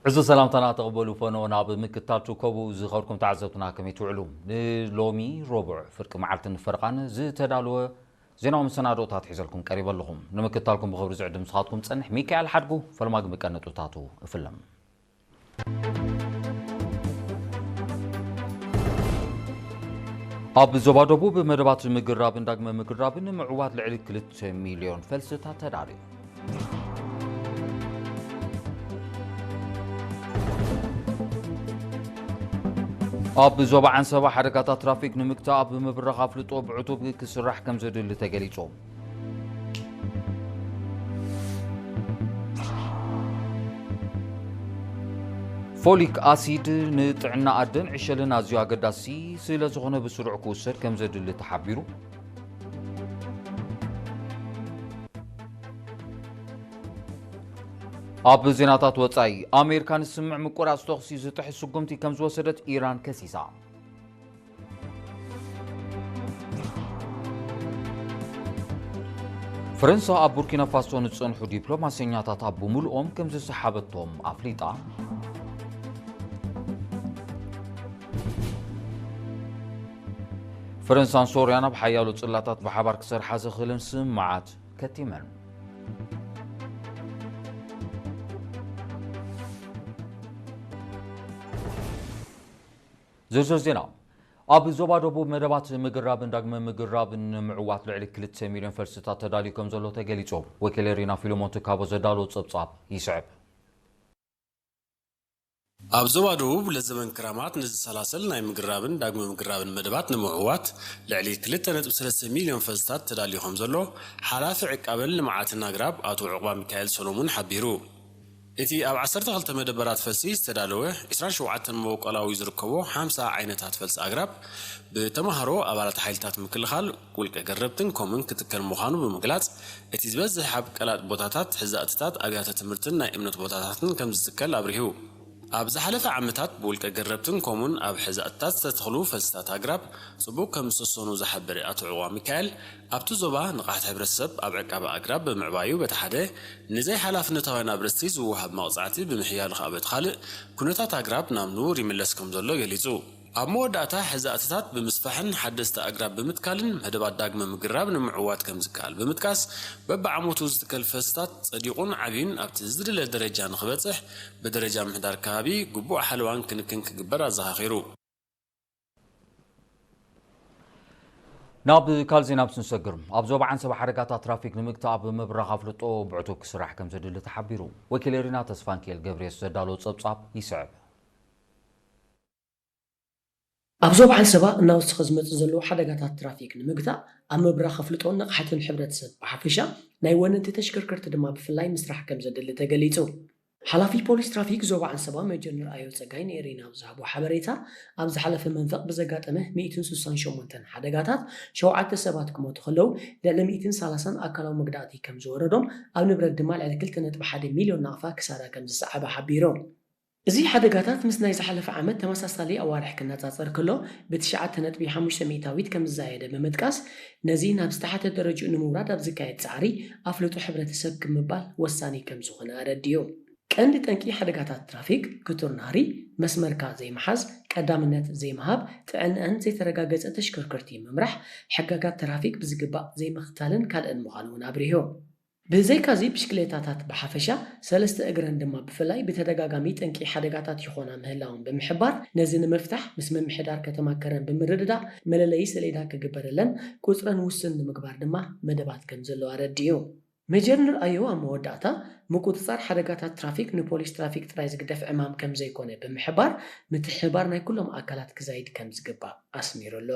ዕዙዝ ሰላምታና ተቐበሉ ፈኖ ናብ ምክትታል ትርከቡ ዝኸርኩም ተዓዘብትና ከመይ ትውዕሉ? ንሎሚ ረቡዕ ፍርቂ መዓልትን ፈረቓን ዝተዳለወ ዜናዊ መሰናዶታት ሒዘልኩም ቀሪበ ኣለኹም። ንምክትታልኩም ብኽብሪ ዝዕድም ንስኻትኩም ጸንሕ ሚካኤል ሓድጉ። ፈለማ ግን ብቀንጥብታቱ እፍለም። ኣብ ዞባ ደቡብ መደባት ምግራብን ዳግመ ምግራብን ንምዕዋት ልዕሊ ክልተ ሚልዮን ፈልስታት ተዳልዩ። ኣብ ዞባ ዓንሰባ ሓደጋታት ትራፊክ ንምግታእ ኣብ ምብራኽ ኣፍልጦ ብዕቱብ ክስራሕ ከም ዘድሊ ተገሊጹ። ፎሊክ ኣሲድ ንጥዕና ኣደን ዕሸልን ኣዝዩ ኣገዳሲ ስለ ዝኾነ ብስሩዕ ክውሰድ ከም ዘድሊ ተሓቢሩ። ኣብ ዜናታት ወጻኢ፣ ኣሜሪካ ንስምምዕ ምቁራጽ ተኹሲ ዝጥሕስ ስጉምቲ ከም ዝወሰደት ኢራን ከሲሳ። ፈረንሳ ኣብ ቡርኪና ፋሶ ንዝጸንሑ ዲፕሎማሰኛታታ ብምልኦም ከም ዝሰሓበቶም ኣፍሊጣ። ፈረንሳን ሶርያን ኣብ ሓያሎ ጽላታት ብሓባር ክሰርሓ ዘኽእለን ስምምዓት ከቲመን። ዝርዝር ዜና። ኣብ ዞባ ደቡብ መደባት ምግራብን ዳግመ ምግራብን ንምዕዋት ልዕሊ ክልተ ሚልዮን ፈልስታት ተዳልዩ ከም ዘሎ ተገሊጹ። ወኪል ሪና ፊሎሞን ትካቦ ዘዳለዎ ጸብጻብ ይስዕብ። ኣብ ዞባ ደቡብ ለዘበን ክራማት ንዝሰላሰል ናይ ምግራብን ዳግመ ምግራብን መደባት ንምዕዋት ልዕሊ ክልተ ነጥቢ ሰለስተ ሚልዮን ፈልስታት ተዳልዩ ከም ዘሎ ሓላፊ ዕቃበን ልምዓትን ኣግራብ ኣቶ ዑቕባ ሚካኤል ሰሎሙን ሓቢሩ። እቲ ኣብ ዓሰርተ ክልተ መደበራት ፈልሲ ዝተዳለወ ዕስራን ሸውዓተን መበቆላዊ ዝርከቦ ሓምሳ ዓይነታት ፈልሲ ኣግራብ ብተምሃሮ፣ ኣባላት ሓይልታት ምክልኻል፣ ውልቀ ገረብትን ከምኡን ክትከል ምዃኑ ብምግላጽ፣ እቲ ዝበዝሕ ኣብ ቀላጥ ቦታታት፣ ሕዛእትታት ኣብያተ ትምህርትን ናይ እምነት ቦታታትን ከም ዝትከል ኣብሪሁ። ኣብ ዝሓለፈ ዓመታት ብውልቀ ገረብትን ከምኡን ኣብ ሕዛእትታት ዝተተኽሉ ፈልስታት ኣግራብ ጽቡቕ ከም ዝሰሰኑ ዝሓበረ ኣቶ ዕዋ ሚካኤል፣ ኣብቲ ዞባ ንቕሓት ሕብረተሰብ ኣብ ዕቃበ ኣግራብ ብምዕባዩ በቲ ሓደ፣ ንዘይሓላፍነታውያን ኣብረስቲ ዝወሃብ መቕጻዕቲ ብምሕያሉ ከኣ በቲ ካልእ፣ ኩነታት ኣግራብ ናብ ንቡር ይምለስ ከም ዘሎ ገሊጹ። ኣብ መወዳእታ፣ ሕዛእትታት ብምስፋሕን ሓደስቲ ኣግራብ ብምትካልን መደባት ዳግመ ምግራብ ንምዕዋት ከም ዝከኣል ብምጥቃስ፣ በብዓመቱ ዝትከል ፈልስታት ጸዲቑን ዓብዩን ኣብቲ ዝድለ ደረጃ ንኽበጽሕ፣ ብደረጃ ምምሕዳር ከባቢ ግቡእ ሓለዋን ክንክን ክግበር ኣዘኻኺሩ። ናብ ካልእ ዜና ምስ ንሰግር፣ ኣብ ዞባ ዓንሰባ ሓደጋታት ትራፊክ ንምግታእ ኣብ ምብራኽ ኣፍልጦ ብዕቱብ ክስራሕ ከም ዘድሊ ተሓቢሩ። ወኪል ኤሪና ተስፋንኪኤል ገብርየስ ዘዳለዎ ጸብጻብ ይስዕብ። ኣብ ዞባ ዓንሰባ እናወሰኸ ዝመጽእ ዘሎ ሓደጋታት ትራፊክ ንምግታእ ኣብ ምብራኽ ኣፍልጦን ንቕሓትን ሕብረተሰብ ብሓፈሻ ናይ ወነንቲ ተሽከርከርቲ ድማ ብፍላይ ምስራሕ ከም ዘድሊ ተገሊጹ። ሓላፊ ፖሊስ ትራፊክ ዞባ ዓንሰባ ሜጀር ንርኣዮ ጸጋይ ንኤሪና ኣብ ዝሃቦ ሓበሬታ፣ ኣብ ዝሓለፈ መንፈቕ ብዘጋጠመ ሚእትን ስሳን ሸሞንተን ሓደጋታት ሸውዓተ ሰባት ክሞቱ ከለዉ፣ ልዕሊ ሚእትን ሰላሳን ኣካላዊ መጉዳእቲ ከም ዝወረዶም፣ ኣብ ንብረት ድማ ልዕሊ ክልተ ነጥቢ ሓደ ሚልዮን ናቕፋ ክሳራ ከም ዝሰዓበ ሓቢሩ። እዚ ሓደጋታት ምስ ናይ ዝሓለፈ ዓመት ተመሳሳሊ ኣዋርሕ ክነጻጸር ከሎ፣ ብትሽዓተ ነጥቢ ሓሙሽተ ሚእታዊት ከም ዝዛየደ ብምጥቃስ፣ ነዚ ናብ ዝተሓተ ደረጅኡ ንምውራድ ኣብ ዝካየድ ጻዕሪ ኣፍልጦ ሕብረተሰብ ክምባል ወሳኒ ከም ዝኾነ ኣረዲኡ። ቀንዲ ጠንቂ ሓደጋታት ትራፊክ፣ ክቱር ናህሪ፣ መስመርካ ዘይምሓዝ፣ ቀዳምነት ዘይምሃብ፣ ጥዕንአን ዘይተረጋገጸ ተሽከርከርቲ ምምራሕ፣ ሕጋጋት ትራፊክ ብዝግባእ ዘይምኽታልን ካልእን ምዃኑ እውን ኣብሪሁ። ብዘይካዚ፣ ብሽክሌታታት ብሓፈሻ፣ ሰለስተ እግረን ድማ ብፍላይ ብተደጋጋሚ ጠንቂ ሓደጋታት ይኾና ምህላወን ብምሕባር፣ ነዚ ንምፍታሕ ምስ ምምሕዳር ከተማ ከረን ብምርድዳእ መለለዪ ሰሌዳ ክግበረለን፣ ቁጽረን ውሱን ንምግባር ድማ መደባት ከም ዘሎ ኣረዲኡ። ሜጀር ንርኣዮ ኣብ መወዳእታ፣ ምቁጽጻር ሓደጋታት ትራፊክ ንፖሊስ ትራፊክ ጥራይ ዝግደፍ ዕማም ከም ዘይኮነ ብምሕባር፣ ምትሕብባር ናይ ኩሎም ኣካላት ክዛይድ ከም ዝግባእ ኣስሚሩ ኣሎ።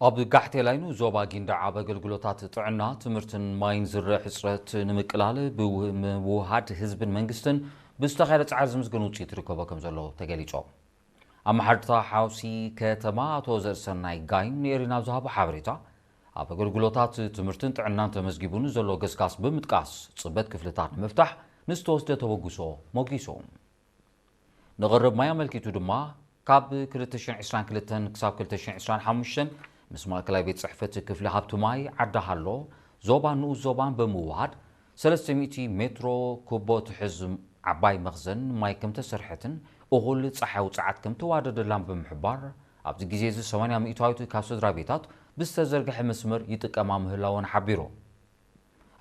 ኣብ ጋሕቴ ላይኑ ዞባ ጊንዳዕ ኣብ ኣገልግሎታት ጥዕና፣ ትምህርትን ማይን ዝረአ ሕጽረት ንምቅላል ብምውሃድ ህዝብን መንግስትን ብዝተኻየደ ጻዕሪ ዝምዝገን ውጽኢት ይርከቦ ከም ዘሎ ተገሊጹ። ኣመሓድርታ ሓውሲ ከተማ ኣቶ ዘርሰናይ ጋይም ንኤሪና ኣብ ዝሃቦ ሓበሬታ፣ ኣብ ኣገልግሎታት ትምህርትን ጥዕናን ተመዝጊቡ ንዘሎ ገስጋስ ብምጥቃስ፣ ጽበት ክፍልታት ንምፍታሕ ንዝተወስደ ተበግሶ ሞጊሱ። ንቕርብ ማይ ኣመልኪቱ ድማ፣ ካብ ክልተ ሽሕን ዕስራን ክልተን ክሳብ ክልተ ሽሕን ዕስራን ሓሙሽተን ምስ ማእከላይ ቤት ጽሕፈት ክፍሊ ሃብቲ ማይ ዓዲ ሃሎ፣ ዞባን ንኡስ ዞባን ብምውሃድ፣ ሰለስተ ሚእቲ ሜትሮ ኩቦ ትሕዝ ዓባይ መኽዘን ማይ ከም ተሰርሐትን እኹል ጸሓያዊ ጸዓት ከም ተዋደደላን ብምሕባር፣ ኣብዚ ግዜ እዚ ሰማንያ ሚእታዊት ካብ ስድራ ቤታት ብዝተዘርግሐ መስመር ይጥቀማ ምህላወን ሓቢሩ።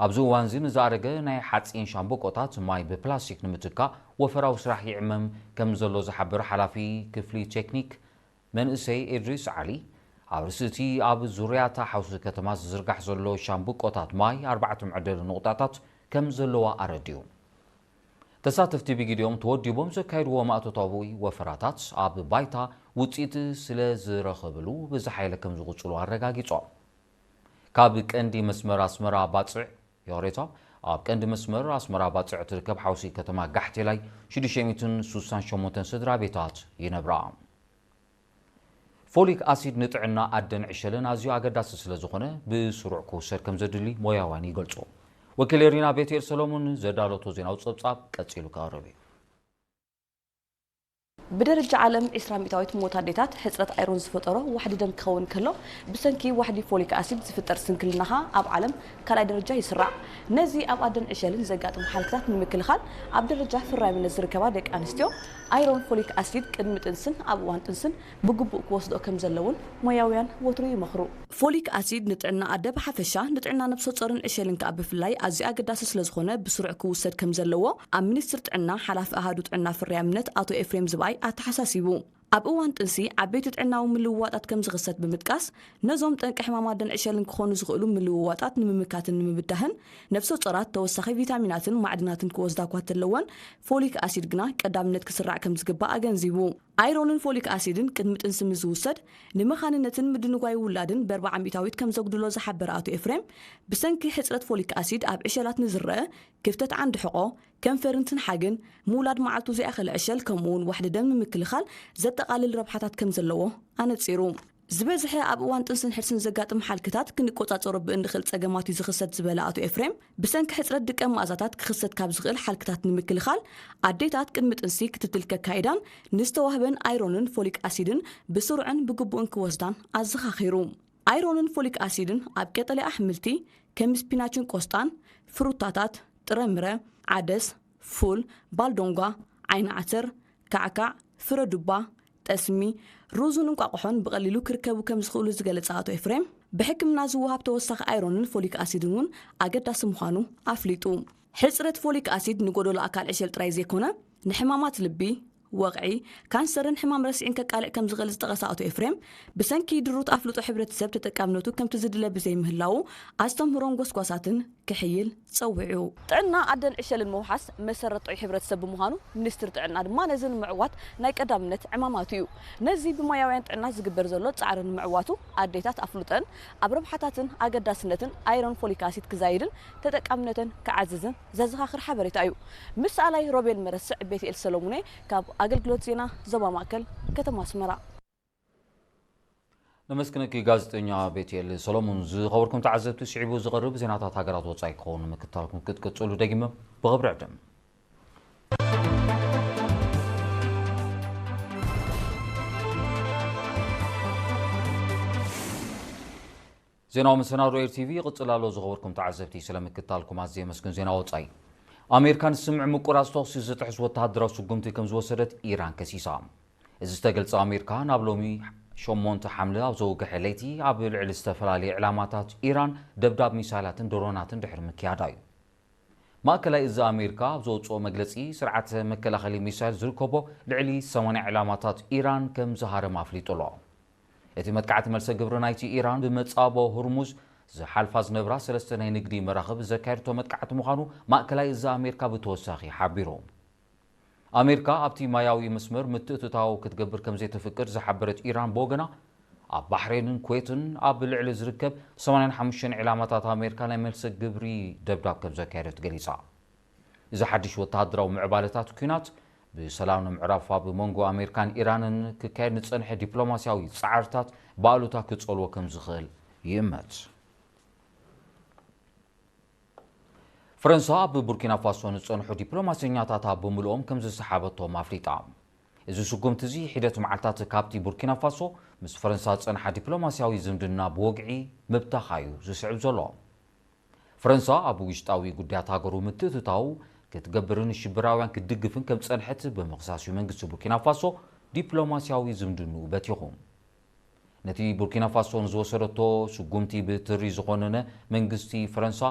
ኣብዚ እዋን እዚ ንዝኣረገ ናይ ሓጺን ሻምብቆታት ማይ ብፕላስቲክ ንምትካእ ወፈራዊ ስራሕ ይዕመም ከም ዘሎ ዝሓበረ ሓላፊ ክፍሊ ቴክኒክ መንእሰይ ኢድሪስ ዓሊ፣ ኣብ ርእሲ እቲ ኣብ ዙርያታ ሓውሲ ከተማ ዝዝርጋሕ ዘሎ ሻምብቆታት ማይ ኣርባዕተ መዕደሊ ንቑጣታት ከም ዘለዋ ኣረዲኡ። ተሳተፍቲ ብግዲኦም ተወዲቦም ዘካየድዎ ማእቶታዊ ወፈራታት ኣብ ባይታ ውጽኢት ስለ ዝረኸብሉ ብዝሓይለ ከም ዝቕጽሉ ኣረጋጊጾም። ካብ ቀንዲ መስመር ኣስመራ ባጽዕ፣ ይቕሬታ፣ ኣብ ቀንዲ መስመር ኣስመራ ባጽዕ ትርከብ ሓውሲ ከተማ ጋሕቴላይ ሽዱሽተ ሚእትን ስሳን ሸሞንተን ስድራ ቤታት ይነብራ። ፎሊክ ኣሲድ ንጥዕና ኣደን ዕሸልን ኣዝዩ ኣገዳሲ ስለ ዝኾነ ብስሩዕ ክውሰድ ከም ዘድሊ ሞያውያን ይገልጹ። ወኪል ሪና ቤቴል ሰሎሞን ዘዳለቶ ዜናዊ ጸብጻብ ቀጺሉ ክቐርብ እዩ። ብደረጃ ዓለም ዒስራ ሚእታዊት ሞት ኣዴታት ሕጽረት ኣይሮን ዝፈጠሮ ዋሕዲ ደም ክኸውን ከሎ፣ ብሰንኪ ዋሕዲ ፎሊክ ኣሲድ ዝፍጠር ስንክልናኻ ኣብ ዓለም ካልኣይ ደረጃ ይስራዕ። ነዚ ኣብ ኣደን ዕሸልን ዘጋጥሙ ሓልክታት ንምክልኻል፣ ኣብ ደረጃ ፍራይምነት ዝርከባ ደቂ ኣንስትዮ ኣይሮን ፎሊክ ኣሲድ ቅድሚ ጥንስን ኣብ እዋን ጥንስን ብግቡእ ክወስድኦ ከም ዘለውን ሞያውያን ወትሩ ይመኽሩ። ፎሊክ ኣሲድ ንጥዕና ኣደ ብሓፈሻ፣ ንጥዕና ነብሰ ጾርን ዕሸልን ከኣ ብፍላይ ኣዝዩ ኣገዳሲ ስለ ዝኾነ ብስሩዕ ክውሰድ ከም ዘለዎ ኣብ ሚኒስትሪ ጥዕና ሓላፊ ኣሃዱ ጥዕና ፍርያምነት ኣቶ ኤፍሬም ዝብኣይ ኣተሓሳሲቡ። ኣብ እዋን ጥንሲ ዓበይቲ ጥዕናዊ ምልውዋጣት ከም ዝኽሰት ብምጥቃስ፣ ነዞም ጠንቂ ሕማም ኣደን ዕሸልን ክኾኑ ዝኽእሉ ምልውዋጣት ንምምካትን ንምብዳህን ነብሰ ጾራት ተወሳኺ ቪታሚናትን ማዕድናትን ክወስዳ እኳ እንተለወን፣ ፎሊክ ኣሲድ ግና ቀዳምነት ክስራዕ ከም ዝግባእ ኣገንዚቡ። ኣይሮንን ፎሊክ ኣሲድን ቅድሚ ጥንሲ ምስ ዝውሰድ፣ ንመኻንነትን ምድንጓይ ውላድን በርብዓ ሚእታዊት ከም ዘጉድሎ ዝሓበረ ኣቶ ኤፍሬም፣ ብሰንኪ ሕጽረት ፎሊክ ኣሲድ ኣብ ዕሸላት ንዝረአ ክፍተት ዓንዲ ሕቖ፣ ከንፈርን ትንሓግን፣ ምውላድ መዓልቱ ዘይኣኸለ ዕሸል፣ ከምኡ'ውን ዋሕዲ ደም ንምክልኻል ዘጠቓልል ረብሓታት ከም ዘለዎ ኣነጺሩ። ዝበዝሐ ኣብ እዋን ጥንስን ሕርስን ዘጋጥም ሓልክታት ክንቆጻጸሮ ብእንኽእል ጸገማት እዩ ዝኽሰት ዝበለ ኣቶ ኤፍሬም፣ ብሰንኪ ሕጽረት ድቀ መኣዛታት ክኽሰት ካብ ዝኽእል ሓልክታት ንምክልኻል፣ ኣዴታት ቅድሚ ጥንሲ ክትትል ከካይዳን ንዝተዋህበን ኣይሮንን ፎሊክ ኣሲድን ብስሩዕን ብግቡእን ክወስዳን ኣዘኻኺሩ። ኣይሮንን ፎሊክ ኣሲድን ኣብ ቀጠልያ ኣሕምልቲ ከም ስፒናችን ቆስጣን፣ ፍሩታታት፣ ጥረምረ፣ ዓደስ፣ ፉል፣ ባልዶንጓ፣ ዓይኒ ዓተር፣ ካዕካዕ፣ ፍረ ዱባ፣ ጠስሚ፣ ሩዝን እንቋቑሖን ብቐሊሉ ክርከቡ ከም ዝኽእሉ ዝገለጸ ኣቶ ኤፍሬም፣ ብሕክምና ዝወሃብ ተወሳኺ ኣይሮንን ፎሊክ ኣሲድን እውን ኣገዳሲ ምዃኑ ኣፍሊጡ። ሕጽረት ፎሊክ ኣሲድ ንጎደሎ ኣካል ዕሸል ጥራይ ዘይኮነ፣ ንሕማማት ልቢ፣ ወቕዒ፣ ካንሰርን ሕማም ረስዒን ከቃልዕ ከም ዝኽእል ዝጠቐሰ ኣቶ ኤፍሬም፣ ብሰንኪ ድሩት ኣፍልጦ ሕብረተሰብ ተጠቃምነቱ ከምቲ ዝድለ ብዘይምህላዉ፣ ኣስተምህሮን ጎስጓሳትን ክሕይል ጸዊዑ። ጥዕና ኣደን ዕሸልን ምውሓስ መሰረት ጥዑይ ሕብረተሰብ ብምዃኑ፣ ሚኒስትሪ ጥዕና ድማ ነዚ ንምዕዋት ናይ ቀዳምነት ዕማማቱ እዩ። ነዚ ብሞያውያን ጥዕና ዝግበር ዘሎ ጻዕሪ ንምዕዋቱ፣ ኣዴታት ኣፍልጦን ኣብ ረብሓታትን ኣገዳስነትን ኣይሮን ፎሊክ ኣሲድ ክዛይድን ተጠቃምነተን ክዓዝዝን ዘዘኻኽር ሓበሬታ እዩ። ምስ ሰኣላይ ሮቤል መረስዕ፣ ቤትኤል ሰሎሙኔ ካብ ኣገልግሎት ዜና ዞባ ማእከል፣ ከተማ ኣስመራ። ነመስግነኪ ጋዜጠኛ ቤትኤል ሰሎሙን። ዝኸበርኩም ተዓዘብቲ፣ ስዒቡ ዝቐርብ ዜናታት ሃገራት ወጻኢ ክኸውን ንምክታልኩም ክትቅጽሉ ደጊመ ብኽብሪ ዕድም። ዜናዊ መሰናዶ ኤር ቲቪ ይቕጽል ኣሎ። ዝኸበርኩም ተዓዘብቲ፣ ስለ ምክታልኩም ኣዝየ የመስግን። ዜና ወጻኢ። ኣሜሪካ ንስምምዕ ምቁራጽ ተኹሲ ዝጥሕስ ወተሃደራዊ ስጉምቲ ከም ዝወሰደት ኢራን ከሲሳ። እዚ ዝተገልጸ፣ ኣሜሪካ ናብ ሎሚ ሸሞንተ ሓምለ ኣብ ዘውግሐ ለይቲ ኣብ ልዕሊ ዝተፈላለዩ ዕላማታት ኢራን ደብዳብ ሚሳይላትን ድሮናትን ድሕሪ ምክያዳ እዩ። ማእከላይ እዚ ኣሜሪካ ኣብ ዘውጽኦ መግለጺ፣ ስርዓተ መከላኸሊ ሚሳይል ዝርከቦ ልዕሊ ሰማንያ ዕላማታት ኢራን ከም ዝሃረም ኣፍሊጡ ኣሎ። እቲ መጥቃዕቲ፣ መልሰ ግብሪ ናይቲ ኢራን ብመጻቦ ሁርሙዝ ዝሓልፋ ዝነብራ ሰለስተ ናይ ንግዲ መራኽብ ዘካየድቶ መጥቃዕቲ ምዃኑ ማእከላይ እዚ ኣሜሪካ ብተወሳኺ ሓቢሩ። ኣሜሪካ ኣብቲ ማያዊ መስመር ምትእትታው ክትገብር ከም ዘይተፍቅድ ዝሓበረት ኢራን ብወገና፣ ኣብ ባሕሬንን ኩዌትን ኣብ ልዕሊ ዝርከብ ሰማንያን ሓሙሽተን ዒላማታት ኣሜሪካ ናይ መልሰ ግብሪ ደብዳብ ከም ዘካየደት ገሊጻ። እዚ ሓድሽ ወተሃደራዊ ምዕባለታት ኲናት፣ ብሰላም ንምዕራፍ ኣብ መንጎ ኣሜሪካን ኢራንን ክካየድ ንጸንሐ ዲፕሎማስያዊ ጻዕርታት ብኣሉታ ክጸልዎ ከም ዝኽእል ይእመት። ፈረንሳ ኣብ ቡርኪና ፋሶ ንጸንሑ ዲፕሎማሰኛታታ ብምልኦም ከም ዝሰሓበቶም ኣፍሊጣ። እዚ ስጉምቲ እዚ ሒደት መዓልታት ካብቲ ቡርኪና ፋሶ ምስ ፈረንሳ ዝጸንሓ ዲፕሎማስያዊ ዝምድና ብወግዒ ምብታኻ እዩ ዝስዕብ ዘሎ። ፈረንሳ ኣብ ውሽጣዊ ጉዳያት ሃገሩ ምትእትታው ክትገብርን ሽብራውያን ክትድግፍን ከም ዝጸንሐት ብምኽሳስ እዩ መንግስቲ ቡርኪና ፋሶ ዲፕሎማስያዊ ዝምድንኡ በቲኹ። ነቲ ቡርኪና ፋሶ ንዝወሰደቶ ስጉምቲ ብትሪ ዝኾነነ መንግስቲ ፈረንሳ፣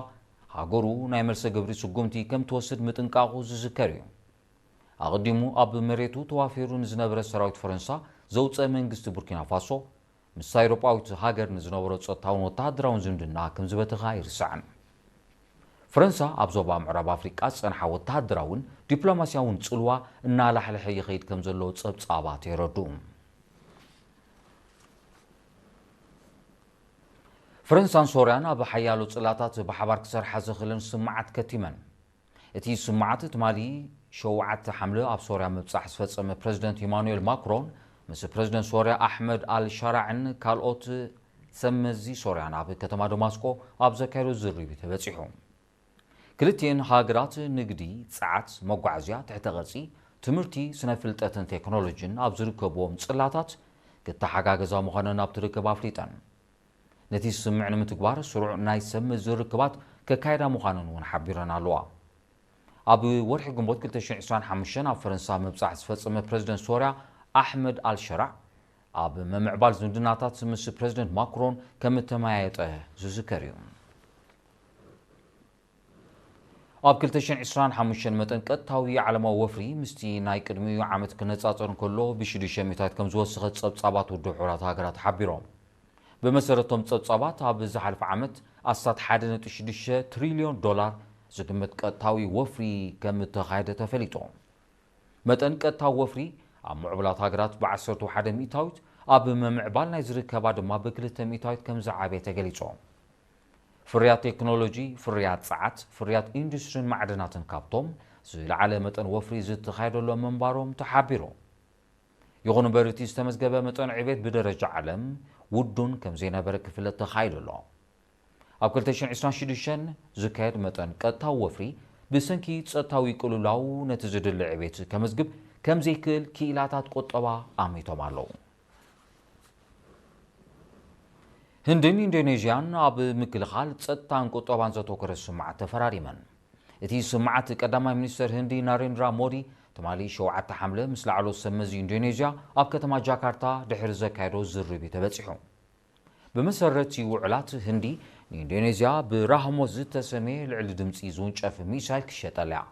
ሃገሩ ናይ መልሰ ግብሪ ስጉምቲ ከም ትወስድ ምጥንቃቑ ዝዝከር እዩ። ኣቐዲሙ ኣብ መሬቱ ተዋፊሩ ንዝነበረ ሰራዊት ፈረንሳ ዘውፀ መንግስቲ ቡርኪና ፋሶ፣ ምስ ኣውሮጳዊት ሃገር ንዝነበሮ ጸጥታውን ወተሃደራውን ዝምድና ከም ዝበተኸ ኣይርሳዕን። ፈረንሳ ኣብ ዞባ ምዕራብ ኣፍሪቃ ዝጸንሓ ወተሃደራውን ዲፕሎማስያውን ጽልዋ እናላሕለሐ ይኸይድ ከም ዘሎ ጸብጻባት የረድኡ። ፈረንሳን ሶርያን ኣብ ሓያሎ ጽላታት ብሓባር ክሰርሓ ዘኽእለን ስምዓት ከቲመን። እቲ ስምዓት ትማሊ ሸውዓተ ሓምለ ኣብ ሶርያ ምብጻሕ ዝፈጸመ ፕረዚደንት ኢማኑኤል ማክሮን ምስ ፕረዚደንት ሶርያ ኣሕመድ ኣል ሻራዕን ካልኦት ሰመዚ ሶርያን ኣብ ከተማ ደማስቆ ኣብ ዘካየዶ ዝርርብ ተበጺሑ። ክልቲኤን ሃገራት ንግዲ፣ ጸዓት፣ መጓዓዝያ፣ ትሕተ ቅርጺ፣ ትምህርቲ፣ ስነ ፍልጠትን ቴክኖሎጂን ኣብ ዝርከብዎም ጽላታት ክተሓጋገዛ ምዃነን ኣብቲ ርክብ ኣፍሊጠን። ነቲ ስምምዕ ንምትግባር ስሩዕ ናይ ሰብ መዚ ርክባት ከካይዳ ምዃነን እውን ሓቢረን ኣለዋ። ኣብ ወርሒ ግንቦት ክልተ ሽሕን ዕስራን ሓሙሽተን ኣብ ፈረንሳ ምብጻሕ ዝፈጸመ ፕረዚደንት ሶርያ ኣሕመድ ኣልሸራዕ ኣብ ምምዕባል ዝምድናታት ምስ ፕረዚደንት ማክሮን ከም እተመያየጠ ዝዝከር እዩ። ኣብ ክልተ ሽሕን ዕስራን ሓሙሽተን መጠን ቀጥታዊ ዓለማዊ ወፍሪ ምስቲ ናይ ቅድሚኡ ዓመት ክነጻጸር እንከሎ ብሽዱሽተ ሚእታዊት ከም ዝወሰኸ ጸብጻባት ውድብ ሕቡራት ሃገራት ሓቢሮም። ብመሰረቶም ጸብጻባት ኣብ ዝሓለፈ ዓመት ኣስታት ሓደ ነጥቢ ሽዱሽተ ትሪልዮን ዶላር ዝግመት ቀጥታዊ ወፍሪ ከም እተኻየደ ተፈሊጡ። መጠን ቀጥታዊ ወፍሪ ኣብ ምዕቡላት ሃገራት ብዓሰርተ ሓደ ሚእታዊት፣ ኣብ ምምዕባል ናይ ዝርከባ ድማ ብክልተ ሚእታዊት ከም ዝዓበየ ተገሊጹ። ፍርያት ቴክኖሎጂ፣ ፍርያት ጸዓት፣ ፍርያት ኢንዱስትሪን ማዕድናትን ካብቶም ዝለዓለ መጠን ወፍሪ ዝተኻየደሎም ምንባሮም ተሓቢሩ። ይኹን እምበር እቲ ዝተመዝገበ መጠን ዕቤት ብደረጃ ዓለም ውዱን ከም ዘይነበረ ክፍለጥ ተኻይሉ ኣሎ። ኣብ ክልተ ሽሕን ዕስራን ሽዱሽተን ዝካየድ መጠን ቀጥታዊ ወፍሪ ብሰንኪ ጸጥታዊ ቅልውላው ነቲ ዝድለ ዕቤት ከመዝግብ ከም ዘይክእል ክኢላታት ቁጠባ ኣሚቶም ኣለዉ። ህንድን ኢንዶኔዥያን ኣብ ምክልኻል ጸጥታን ቁጠባን ዘተኮረ ስምምዓት ተፈራሪመን። እቲ ስምምዓት ቀዳማይ ሚኒስተር ህንዲ ናሬንድራ ሞዲ ትማሊ ሸውዓተ ሓምለ ምስ ላዕለዎት ሰብ መዚ ኢንዶኔዥያ ኣብ ከተማ ጃካርታ ድሕሪ ዘካየዶ ዝርርብ እዩ ተበጺሑ። ብመሰረት ውዕላት ህንዲ ንኢንዶኔዥያ ብራህሞስ ዝተሰምየ ልዕሊ ድምጺ ዝውንጨፍ ሚሳይል ክሸጠላ እያ።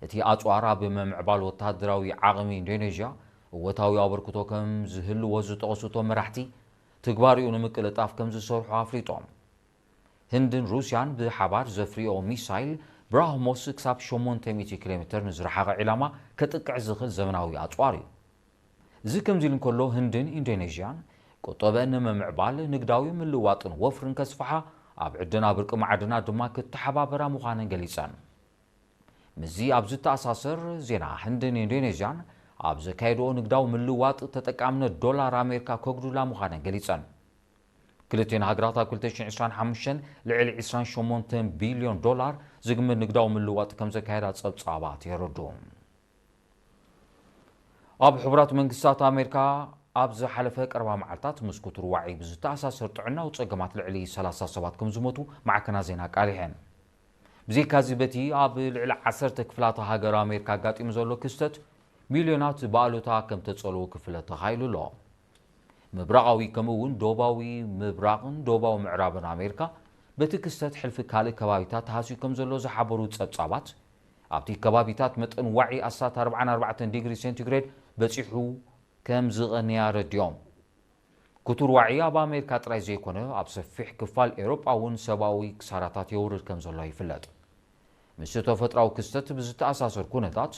እቲ ኣጽዋር ኣብ ምምዕባል ወተሃደራዊ ዓቕሚ ኢንዶኔዥያ እወታዊ ኣበርክቶ ከም ዝህልዎ ዝጠቐሱ እቶም መራሕቲ፣ ትግባሪኡ ንምቅልጣፍ ከም ዝሰርሑ ኣፍሊጦም። ህንድን ሩስያን ብሓባር ዘፍርዮ ሚሳይል ብራህሞስ ክሳብ ሸሞንተ ሚእቲ ኪሎ ሜትር ንዝረሓቐ ዒላማ ከጥቅዕ ዝኽእል ዘመናዊ ኣጽዋር እዩ። እዚ ከምዚ ኢሉ እንከሎ ህንድን ኢንዶኔዥያን ቁጠበአን ንምምዕባል ንግዳዊ ምልዋጥን ወፍርን ከስፍሓ ኣብ ዕደና ብርቂ ማዕድናት ድማ ክተሓባበራ ምዃነን ገሊጸን። ምስዚ ኣብ ዝተኣሳሰር ዜና ህንድን ኢንዶኔዥያን ኣብ ዘካየድኦ ንግዳዊ ምልዋጥ ተጠቃምነት ዶላር ኣሜሪካ ከጉድላ ምዃነን ገሊጸን። ክልቲኤን ሃገራት ኣብ ክልተ ሽሕን ዕስራን ሓሙሽተን ልዕሊ ዕስራን ሸሞንተን ቢልዮን ዶላር ዝግመት ንግዳዊ ምልዋጥ ከም ዘካየዳ ጸብጻባት የረድኡ። ኣብ ሕቡራት መንግስታት ኣሜሪካ ኣብ ዝሓለፈ ቀረባ መዓልታት ምስ ክቱር ዋዒ ብዝተኣሳሰር ጥዕናዊ ጸገማት ልዕሊ ሰላሳ ሰባት ከም ዝሞቱ ማዕከናት ዜና ኣቃሊሐን። ብዘይካዚ በቲ ኣብ ልዕሊ ዓሰርተ ክፍላተ ሃገር ኣሜሪካ ኣጋጢሙ ዘሎ ክስተት ሚልዮናት ብኣሉታ ከም ተጸልዉ ክፍለጥ ተኻኢሉ ኣሎ። ምብራቓዊ ከምኡ እውን ደቡባዊ ምብራቕን ደቡባዊ ምዕራብን ኣሜሪካ በቲ ክስተት ሕልፊ ካልእ ከባቢታት ተሃስዩ ከም ዘሎ ዝሓበሩ ጸብጻባት፣ ኣብቲ ከባቢታት መጠን ዋዒ ኣስታት ኣርባዓን ኣርባዕተን ዲግሪ ሴንቲግሬድ በጺሑ ከም ዝቐንየ ኣረዲኦም። ክቱር ዋዒ ኣብ ኣሜሪካ ጥራይ ዘይኮነ ኣብ ሰፊሕ ክፋል ኤውሮጳ እውን ሰብኣዊ ክሳራታት የውርድ ከም ዘሎ ይፍለጥ። ምስቲ ተፈጥሮኣዊ ክስተት ብዝተኣሳሰር ኩነታት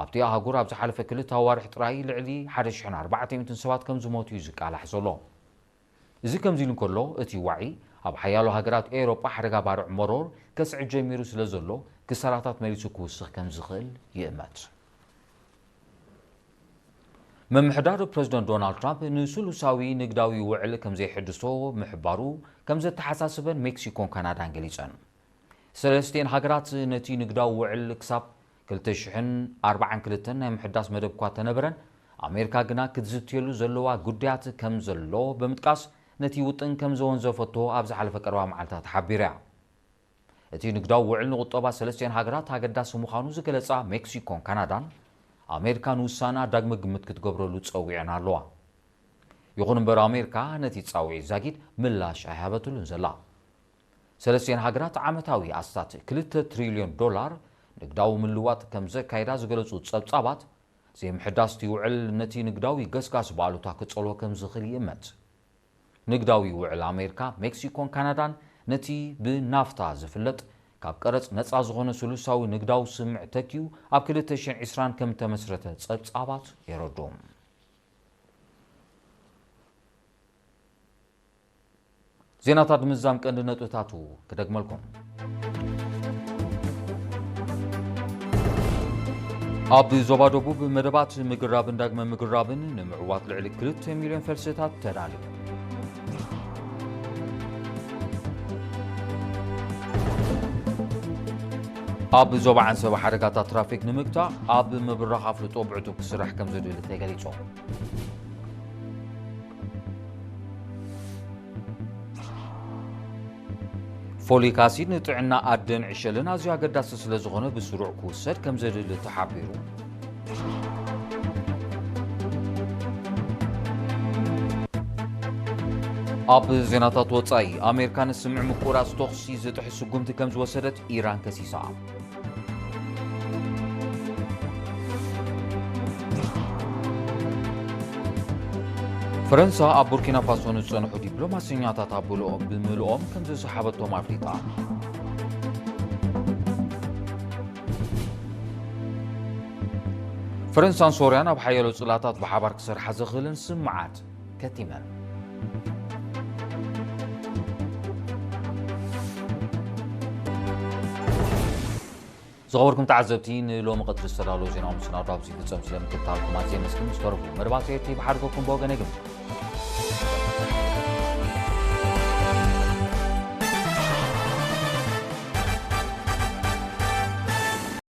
ኣብቲ ኣህጉር ኣብ ዝሓለፈ ክልተ ኣዋርሕ ጥራይ ልዕሊ ሓደ ሽሕን ኣርባዕተ ሚእትን ሰባት ከም ዝሞቱ እዩ ዝቃላሕ ዘሎ። እዚ ከምዚ ኢሉ እንከሎ እቲ ዋዒ ኣብ ሓያሎ ሃገራት ኤውሮጳ ሓደጋ ባርዕ መሮር ከስዕብ ጀሚሩ ስለ ዘሎ ክሳራታት መሊሱ ክውስኽ ከም ዝኽእል ይእመት። ምምሕዳር ፕረዚደንት ዶናልድ ትራምፕ ንስሉሳዊ ንግዳዊ ውዕል ከም ዘይሕድሶ ምሕባሩ ከም ዘተሓሳስበን ሜክሲኮን ካናዳን ገሊጸን። ሰለስቲኤን ሃገራት ነቲ ንግዳዊ ውዕል ክሳብ ክልተ ሽሕን ኣርባዓን ክልተን ናይ ምሕዳስ መደብ እኳ ተነበረን ኣሜሪካ ግና ክትዝትየሉ ዘለዋ ጉዳያት ከም ዘሎ ብምጥቃስ ነቲ ውጥን ከም ዘወንዘፈቶ ኣብ ዝሓለፈ ቀረባ መዓልታት ሓቢራ እያ። እቲ ንግዳዊ ውዕል ንቁጠባ ሰለስቲኣን ሃገራት ኣገዳሲ ምዃኑ ዝገለጻ ሜክሲኮን ካናዳን፣ ኣሜሪካ ንውሳነኣ ዳግመ ግምት ክትገብረሉ ጸዊዐን ኣለዋ። ይኹን እምበር፣ ኣሜሪካ ነቲ ጻውዒት ዛጊድ ምላሽ ኣይሃበትሉን ዘላ። ሰለስቲኣን ሃገራት ዓመታዊ ኣስታት ክልተ ትሪልዮን ዶላር ንግዳዊ ምልዋጥ ከም ዘካይዳ ዝገለጹ ጸብጻባት፣ ዘይምሕዳስ እቲ ውዕል ነቲ ንግዳዊ ገስጋስ ብኣሉታ ክጸልዎ ከም ዝኽእል ይእመት። ንግዳዊ ውዕል ኣሜሪካ፣ ሜክሲኮን ካናዳን ነቲ ብናፍታ ዝፍለጥ ካብ ቀረጽ ነጻ ዝኾነ ስሉሳዊ ንግዳዊ ስምምዕ ተኪኡ ኣብ ክልተ ሽሕን ዕስራን ከም ተመስረተ ጸብጻባት የረድኡ። ዜናታት ምዛም ቀንዲ ነጥብታቱ ክደግመልኩም። ኣብ ዞባ ደቡብ መደባት ምግራብን ዳግመ ምግራብን ንምዕዋት ልዕሊ ክልተ ሚልዮን ፈልስታት ተዳልዩ። ኣብ ዞባ ዓንሰባ ሓደጋታት ትራፊክ ንምግታእ ኣብ ምብራኽ ኣፍልጦ ብዕቱብ ክስራሕ ከም ዘድሊ ተገሊጹ። ፎሊክ ኣሲድ ንጥዕና ኣደን ዕሸልን ኣዝዩ ኣገዳሲ ስለ ዝኾነ ብስሩዕ ክውሰድ ከም ዘድሊ ተሓቢሩ። ኣብ ዜናታት ወጻኢ፣ ኣሜሪካ ንስምምዕ ምቁራጽ ተኹሲ ዝጥሕስ ስጉምቲ ከም ዝወሰደት ኢራን ከሲሳ። ፈረንሳ ኣብ ቡርኪና ፋሶ ንዝጸንሑ ዲፕሎማሰኛታት ኣበልኦም ብምልኦም ከም ዝሰሓበቶም ኣፍሊጣ። ፈረንሳን ሶርያን ኣብ ሓያሎ ጽላታት ብሓባር ክሰርሓ ዘኽእለን ስምምዓት ከቲመን። ዝኸበርኩም ተዓዘብቲ፣ ንሎሚ ቀትሪ ዝተዳለዉ ዜናዊ መሰናዶ ኣብዚ ይፍጸም። ስለምክትታልኩም ኣዝየ የመስግን። ምስ ተረፉ መደባት ኤርቲ ብሓድገኩም ብወገነይ ግን